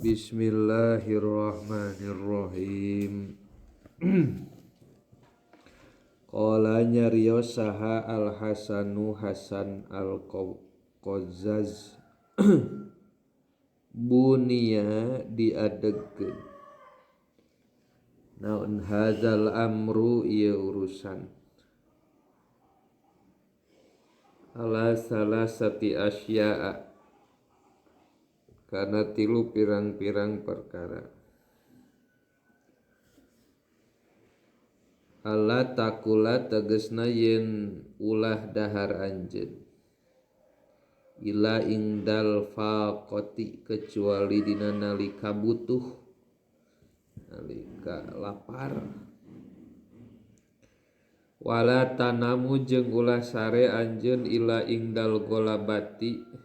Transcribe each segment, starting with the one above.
Bismillahirrahmanirrahim. Qala nyarios saha Al Hasanu Hasan Al Qazzaz bunia diadegkeun naon hadzal amru ieu urusan ala salasati asya'a kana tilu pirang-pirang perkara. Alla takula tegesna yen ulah dahar anjeun ila ingdal faqati kecuali dina nalika butuh, nalika lapar. Wala tanamu jeung ulah sare anjeun ila ingdal golabati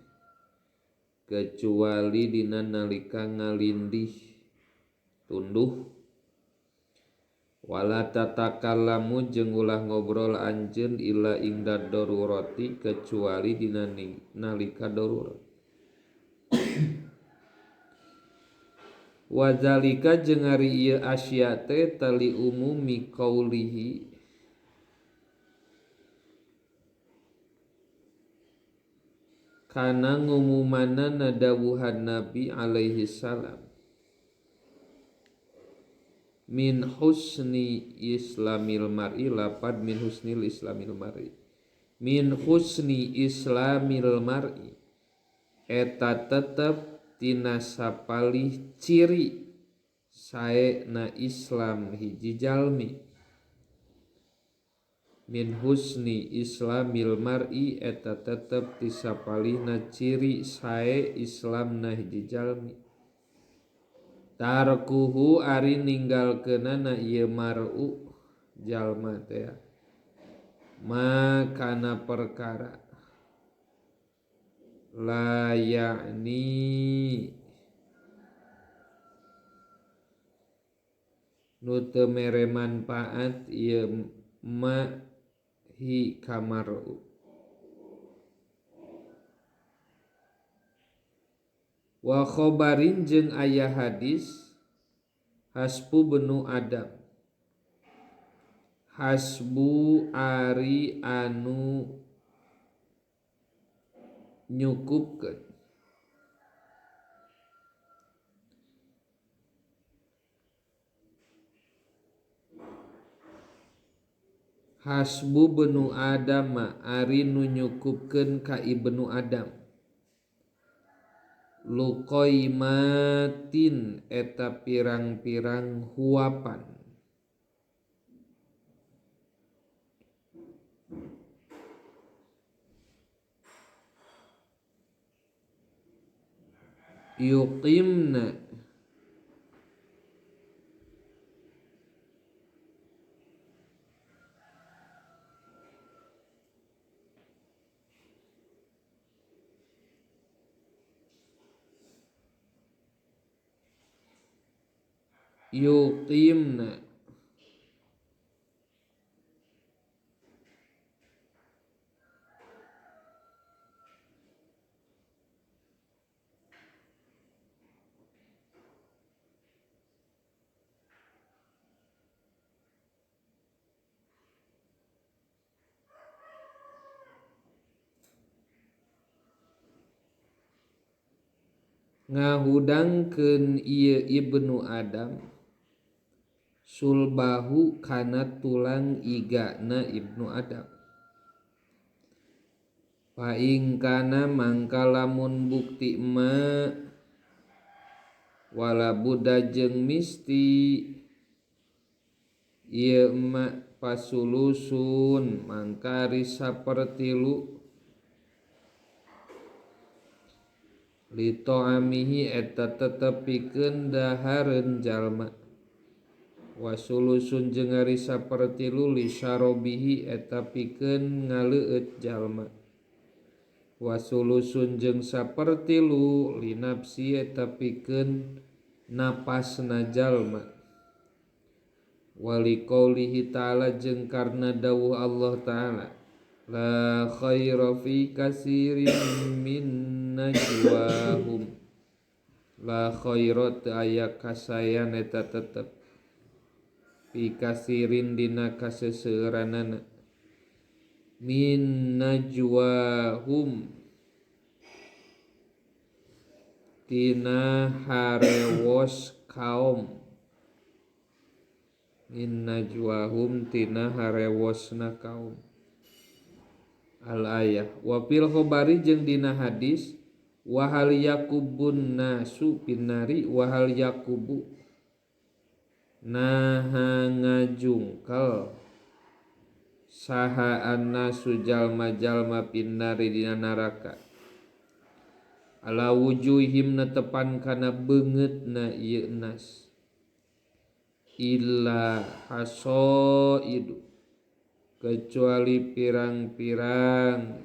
kecuali dina nalika ngalindih tunduh. Wala tatakallamu jeung ulah ngobrol anjeun ila ingda darurati kecuali dina nalika darurat. Wazalika jeung ari ieu asya teh tali umumi qaulihi kana ngumumanana dawuhan Nabi alaihi salam min husni islamil mar'i, lapad min husnil islamil mar'i, min husni islamil mar'i eta tetep tina sapalih ciri saena Islam hiji jalmi. Min husni islamil mar'i eta tetep ti sapalihna ciri sae Islamna hiji jalmi. Tarkuhu ari ninggalkeunana ieu mar'u jalma teh ma kana perkara la ya'ni nu teu mere manfaat ieu ma hi kamaru. Wa khobarin jeung aya hadis hasbu benu Adam, hasbu ari anu nyukupkeun hasbu benu Adam ari nu nyukupkeun ka ibnu Adam luqaimatin eta pirang-pirang huapan yuqimna yuqimna ngahudangkeun ieu ibnu Adam sulbahu kana tulang igana ibnu Adam. Paing kana mangka lamun bukti ma wala buddha jeung misti ieu ma pasulusun mangka ari sapertilu litoamihi eta tetep pikeun dahareun jalma wasulusun jeung ari sapertilu li syarabihi eta pikeun ngaleueut jalma wasulusun jeung sapertilu li nafsi eta pikeun napasna jalma. Wali qaulihi ta'ala jeung karna dawuh Allah ta'ala la khaira fi katsirin min najwahum La khaira teu aya kasaean eta tetep fi kasirin dina kaseseueuranana min najwahum tina harewos kaum min najwahum tina harewosna kaum al ayah wa fil khabari jeung dina hadis wa hal yakubun nasu pinari wa hal yakubu naha ngajungkel saha annasu jalma-jalma pinnari dina neraka ala wujuhim netepan kana beungeutna ieu nas illa hasaidu kecuali pirang-pirang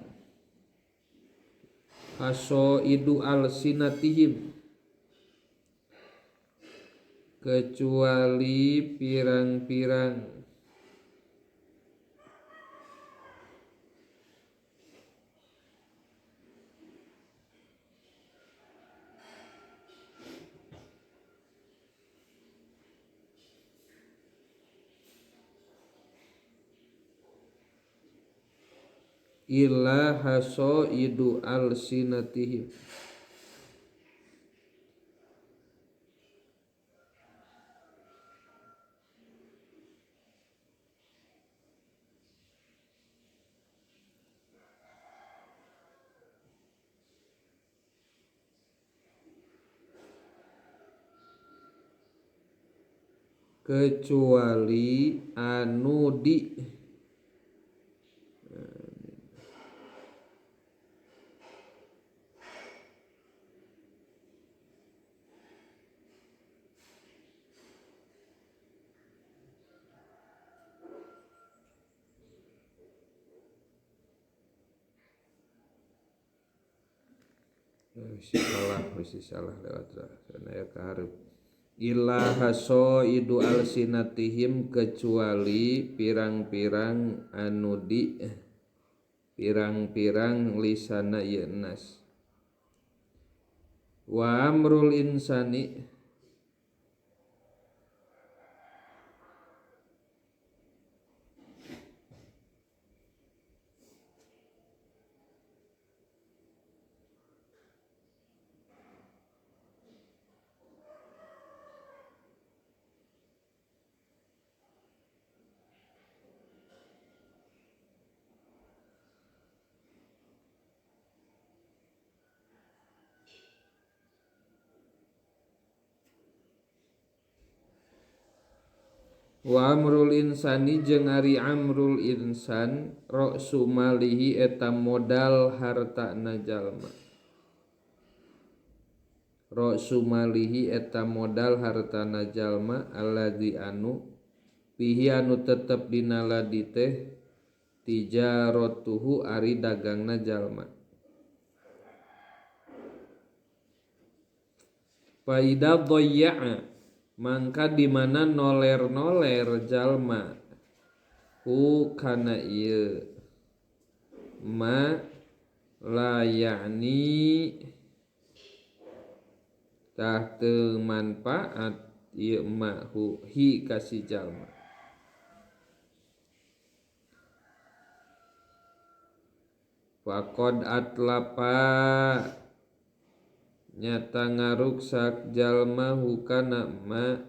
hasaidu alsinatihim kecuali pirang-pirang illa hasaidu alsinatihim kecuali anu di salah lewat sana ya kaharep illa hasaidu alsinatihim kecuali pirang-pirang anu di pirang-pirang lisana ieu nas wa amrul insani wa amrul insani jeung ari amrul insan ra'su malihi eta modal hartana jalma ra'su malihi eta modal hartana jalma alladzi anu fihi anu tetep dina ladi teh tijaratuhu ari dagangna jalma fa idza dhayya'a mangka di mana noler-noler jalma hu kana ieu ma layani tah teu manfaat ieu ma hu hi ka si jalma faqad atlapa nyata ngaruksak jalma hukana ma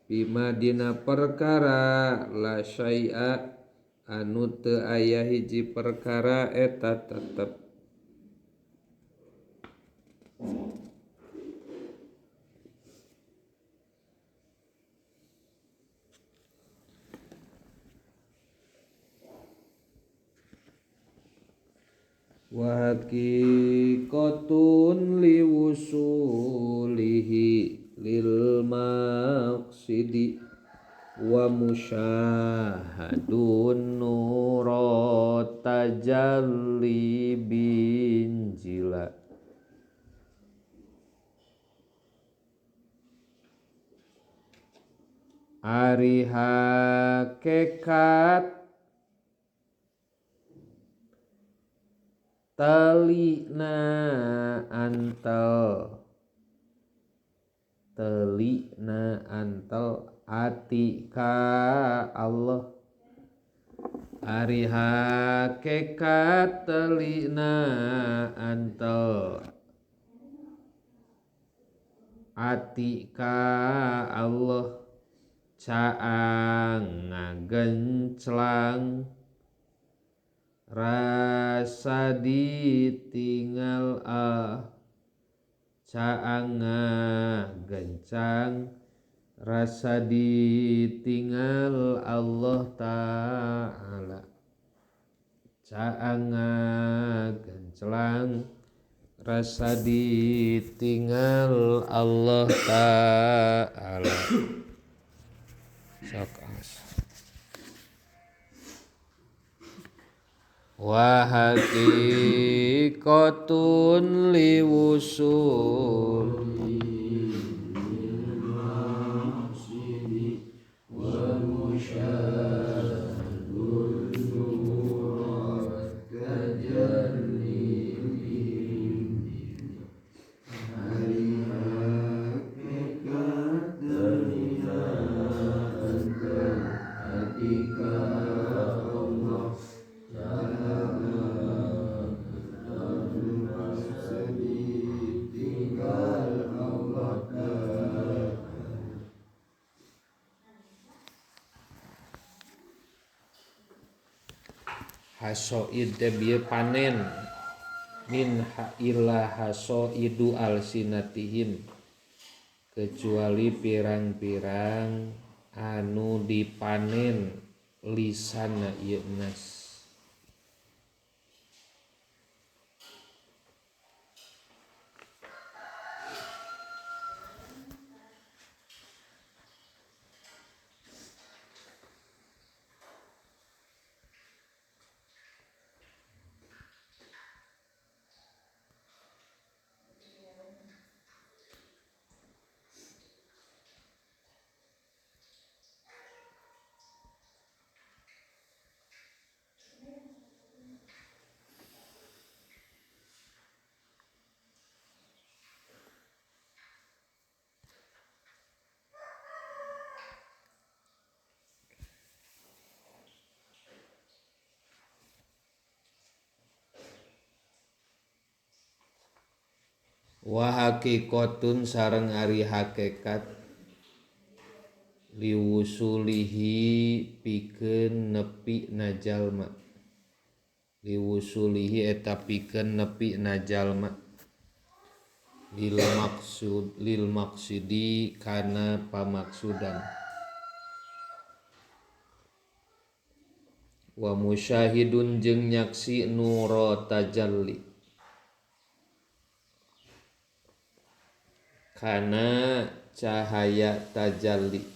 bima dina perkara la syai'a anu teu aya hiji perkara eta tetep wa haqiqatun liwusulihi lil maqsidi wa musyahadun nura tajalli binjila ari hakikat Telina antel telina antel ati ka Allah ari hakekat telina antel ati ka Allah caang ngagenclang rasa ditinggal ah caang ngagencang rasa ditinggal Allah Ta'ala caang ngagenclang rasa ditinggal Allah Ta'ala. Sok as wa haqiqatun liwusul hasoid teh bieu panen min illa hasoidu alsinatihim kecuali pirang-pirang anu dipanen lisanna ieu nas. Wa haqiqatun sareng ari hakikat liwusulihi pikeun nepi na jalma liwusulihi eta pikeun nepi na jalma lil maksud lil maksudi kana pamaksudan wa musyahidun jeung nyaksi nura tajalli kana cahaya tajalli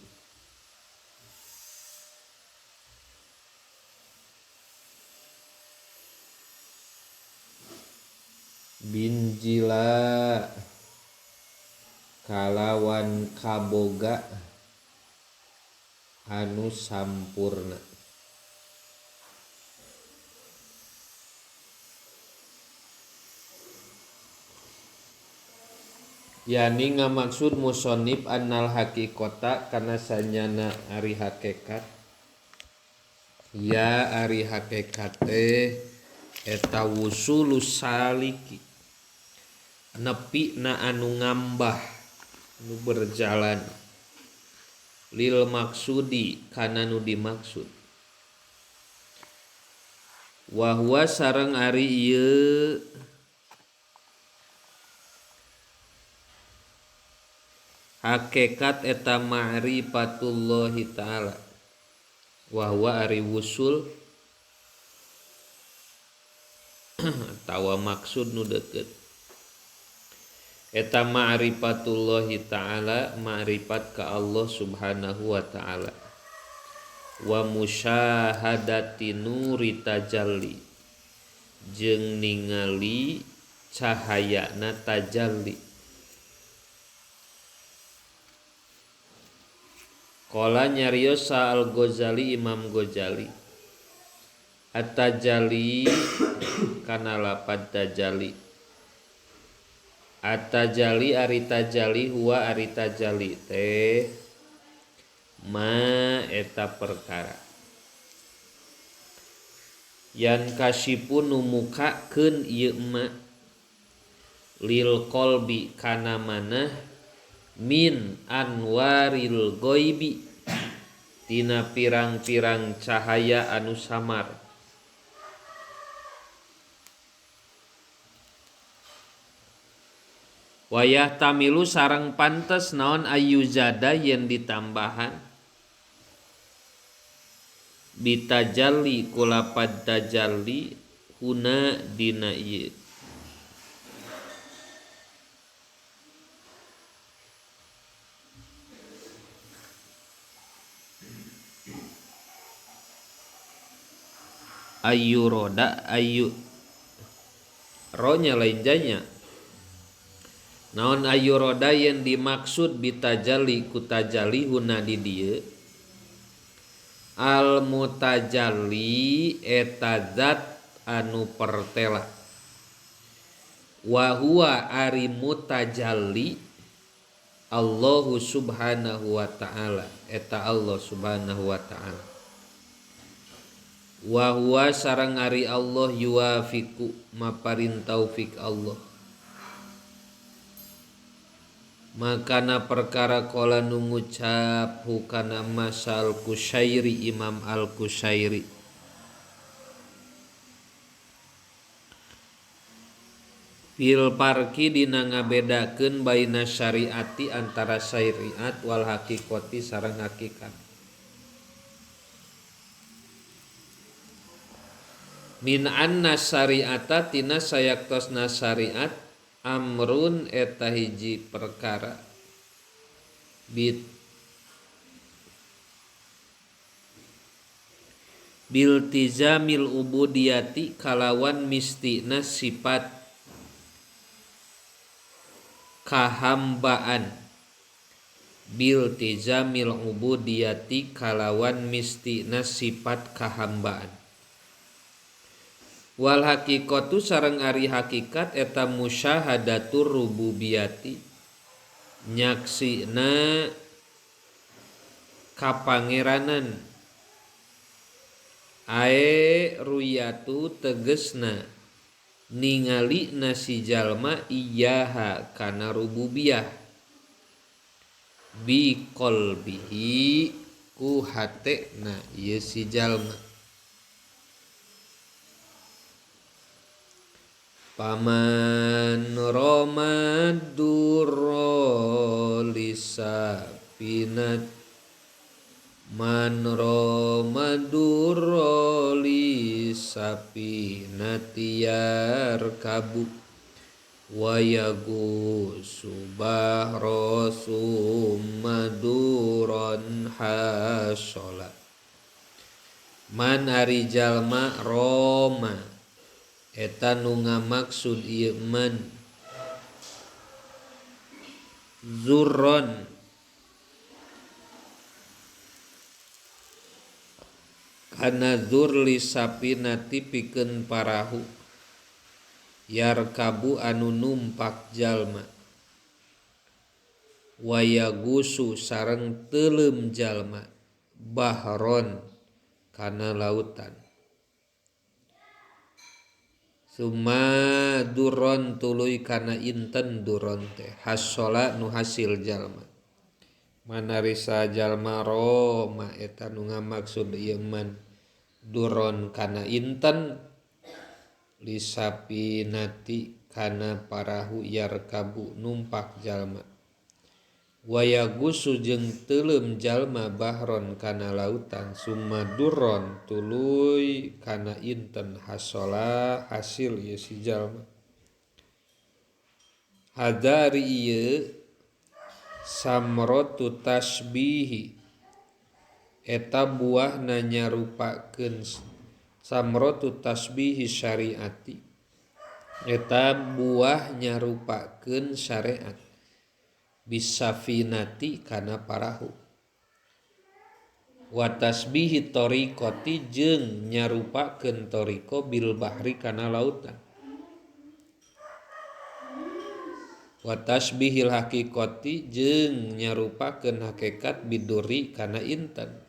binjila kalawan kaboga anu sampurna. Yani ngamaksud musonib annal haqiqata kana sanyana ari hakikat ya ari hakikat teh eta wusulus saliki nepi na anu ngambah nu berjalan lil maksudi kana nu dimaksud wa huwa sareng ari ieu hakikat eta ma'rifatullahi ta'ala wa huwa ari wusul atawa maksud nu deukeut eta ma'rifatullahi ta'ala ma'rifat ka Allah subhanahu wa ta'ala wa musyahadati nuri tajalli jeung ningali cahayana tajalli. Qala nyarios Al-Ghazali Imam Ghazali At-tajalli kana lapad tajalli. At-tajalli ari tajalli huwa ari tajalli teh ma eta perkara yan kasipu nu mukakeun ieu ma lil qalbi kana manah min anwaril ghaibi tina pirang-pirang cahaya anu samar. Wayah tamilu sareng pantes naon ayyuzada yen ditambahan bitajalli kulapad tajalli huna dina ieu. Ayu roda ayu ronya lain janya naon ayu roda yang dimaksud bitajalli ku tajalli huna di dieu al mutajalli eta zat anu pertela wa huwa ari mutajalli Allahu subhanahu wa ta'ala eta Allah subhanahu wa ta'ala wa huwa sareng ari Allah yuwafiqu maparin taufik Allah makana perkara qala nu ngucap hukana masal Kusyairi Imam Al-Kusyairi fil parki dina ngabedakeun baina syariati antara syariat wal haqiqati sareng hakikat min anna syariata tina sayaktosna syariat amrun eta hiji perkara biltizamil ubudiyati kalawan mistina sifat kahambaan biltizamil ubudiyati kalawan mistina sifat kahambaan wal haqiqatu sareng ari hakikat eta musyahadatur rububiyati nyaksina kapangeranan ae ruyatu tegesna ningali nasi jalma iyaha kana rububiyah bi qalbihi ku hatena ieu si jalma. Paman romadurro lisapinat man romadurro lisapinati yarkabu wayagu subahro sumaduron hasola. Man ari jalma roma eta nu ngamaksud ieu man zurron kana zur li sapinati pikeun parahu yarkabu anu numpak jalma wayagusu sareng teuleum jalma bahron kana lautan summa duron tuluy kana inten duron teh hasola nu hasil jalma manarisa jalma roma eta nu ngamaksud ieu man duron kana inten lisapinati kana parahu yarkabu numpak jalma wayagusu jeung teuleum jalma bahron kana lautan summa durron tuluy kana inten hasola hasil ieu si jalma hadari ieu samratu tasbihi eta buahna nyarupakeun samratu tasbihi syariati eta buah nyarupakeun syariat bisafinati kana parahu Wa tasbihi thariqati jeung nyarupakeun thariqah bil bahri kana lautan. Wa tasbihil haqiqati jeung nyarupakeun hakikat biduri kana intan.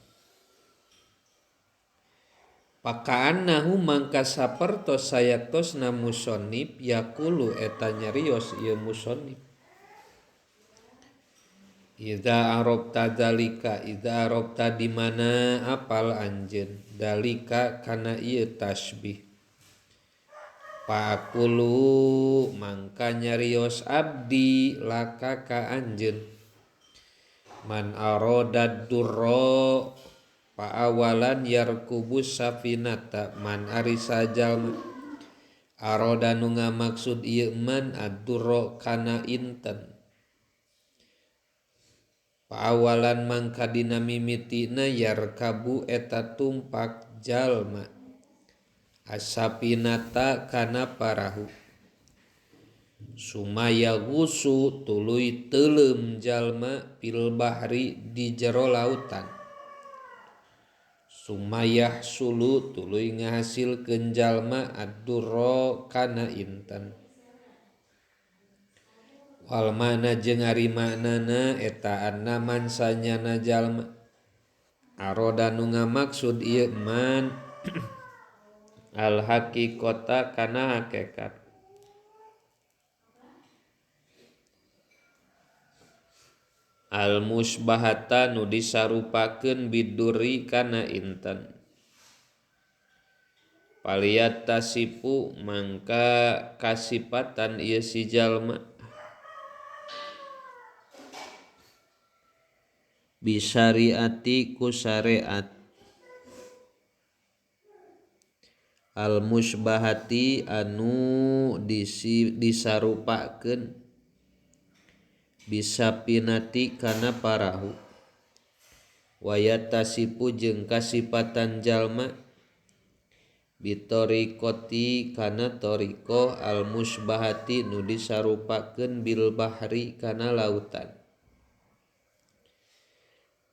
Pakaannahu mangka sapertos sayaktosna musannif yaqulu eta nyarios ieu musannif. Idza arabta dalika idza arabta di mana apal anjeun dalika kana ieu tasbih. Pakulu mangka nyarios abdi laka ka anjeun man aradad durra paawalan yarkubus safinata man ari sajalma aroda nu ngamaksud ieu man ad-durra kana inten paawalan mangka dina mimitina yarkabu eta tumpak jalma asapinata kana parahu sumaya gusu tuluy teuleum jalma fil bahri di jero lautan sumayah sulu tuluy ngahasilkeun jalma ad-durra kana inten wal mana jeung ari maknana eta anna man sanyana jalma aroda nu ngamaksud ieu man al haqiqata kana hakikat al musbahata nu disarupakeun biduri kana inten paliyat tasipu mangka kasipatan ieu si jalma bisyariati ku syariat al musbahati anu disarupakeun bisapinati kana parahu wayatasipu jeung kasipatan jalma bitoriqoti kana thariqah al musbahati nu disarupakeun bil bahri kana lautan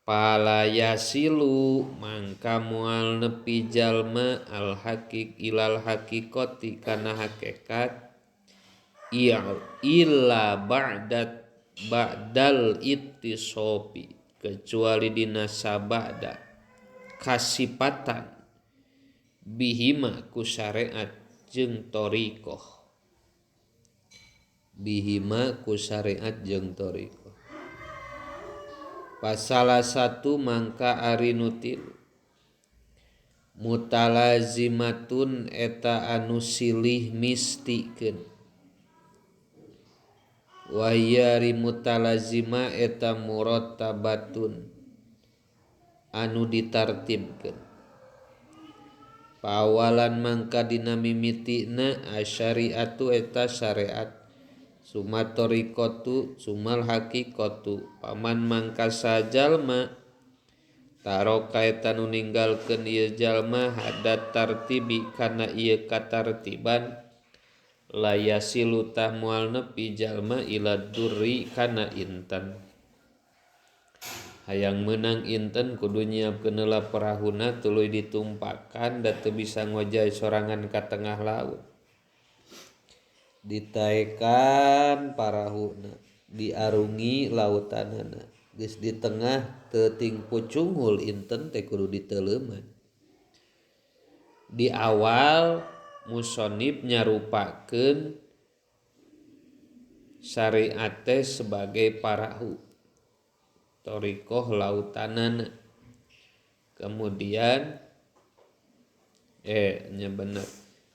palayasilu mangka moal nepi jalma al haqiq ilal haqiqati kana hakikat illa ba'dat ba'dal ittisofi kecuali dina sabada kasipatan bihima ku syariat jeung thariqah bihima ku syariat jeung thariqah. Pasala satu mangka ari nu tilu mutalazimatun eta anu silih mistikeun wayari mutalazima eta murattabatun anu ditartibkeun pawalan mangka dina mimitina asyariatu eta syariat summa thariqatu sumal haqiqatu paman mangka sajalma taroka eta nu ninggalkeun ieu jalma hadat tartibi kana ieu katartiban layasilu tah moal nepi jalma ila durri kana inten. Hayang meunang inten kudu nyiapkeun heula parahuna tuluy ditumpakan da teu bisa ngojay sorangan ka tengah laut. Ditaekan parahuna, diarungi lautanana. Geus di tengah teuting pucungul inten teh kudu diteuleuman. Di awal musonib nyarupakeun syariat teh sebagai parahu thariqah lautanana. Kemudian nya bener.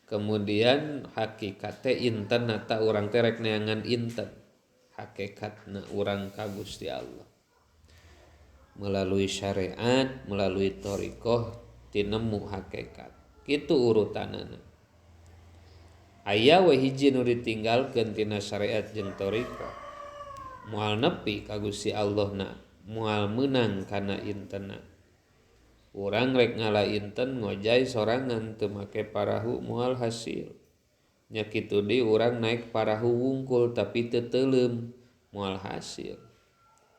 Kemudian hakikat teh inten eta urang teh rek neangan inten. Hakikatna urang ka Gusti Allah. Melalui syariat, melalui thariqah tinemu hakikat. Kitu urutanana. Aya we hiji nu ditinggalkeun tina syariat jeung thariqah. Moal nepi ka Gusti Allahna, moal meunang kana intena. Urang rek ngala inten ngojay sorangan teu make parahu moal hasil. Nya kitu deui urang naik parahu wungkul tapi teu teuleum moal hasil.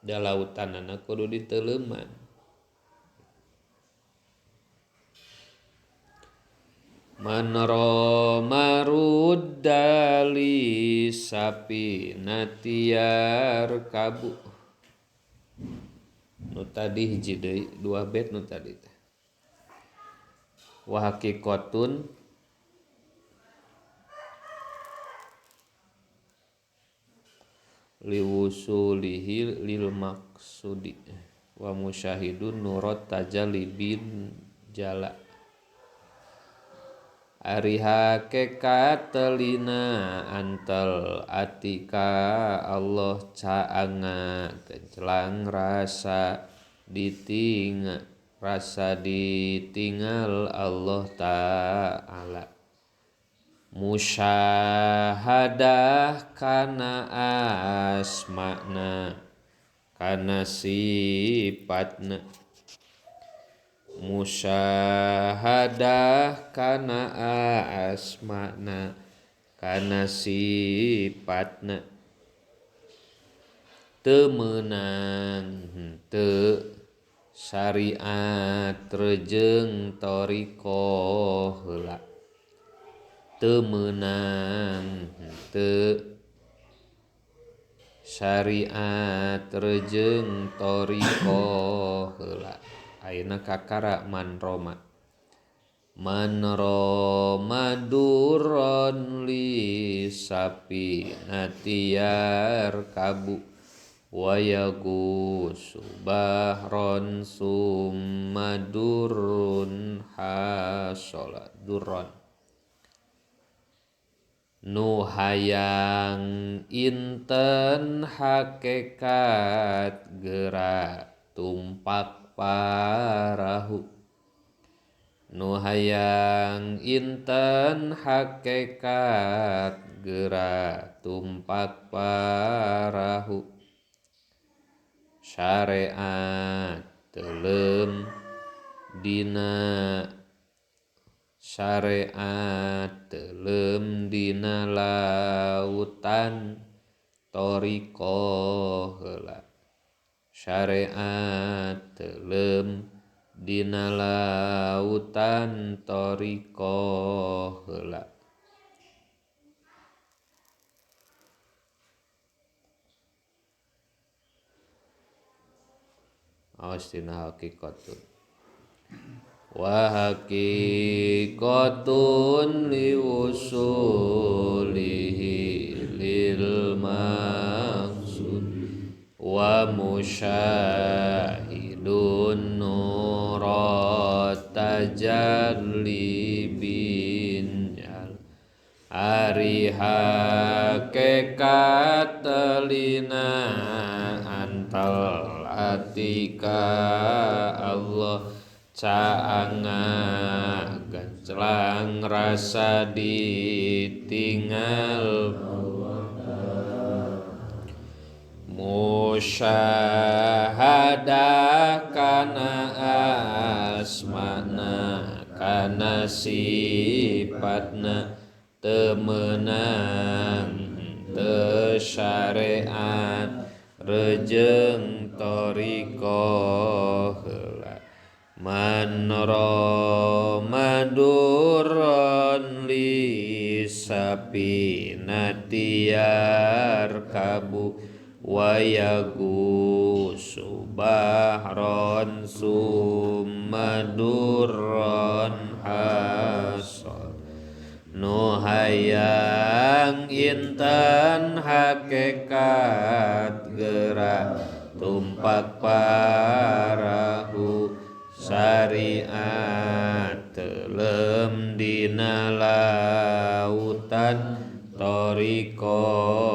Da lautanana kudu diteuleuman. Man romaruddali sapinatiar kabu nu tadi hiji deui dua bait nu tadi teh wa haqiqatun liwusulihi lil maqsudi wa musyahidun nurat tajalli bin jala. Ari hakekat telina antel atika Allah caanga kencelang rasa ditingal rasa ditinggal Allah Ta'ala. Musyahadah kana asma'na kana sifatna. Musyahadah kana asma'na kana sifatna. Teu meunang henteu syariat rejeng thariqah heula. Teu meunang henteu syariat rejeng thariqah heula. Ayeuna kakara man roma. Man roma duron li sapinatiar kabu wayagu subahron summa durun hasola durron. Nu hayang inten hakekat gerak tumpak parahu. Nu hayang inten hakekat gerak tumpak parahu. Syariat telem dina syariat telem dina lautan thariqah heula. Syariat telem dina lautan thariqah heula. Awas dina haqiqatun. Wa haqiqatun liwusulihi lil maqsud wa musyahidun nurat tajalli binjal. Ari hakekat telina antal atika Allah caanga gancelang rasa ditinggal. Musyahadah kana asma'na kana sifatna. Teu meunang teu syariat rejeng thariqah heula. Man roma duron li sapinatiar kabu wayagu subahron summa durron hasol. Nu hayang inten hakekat gerak tumpak parahu. Syariat telem dina lautan thariqah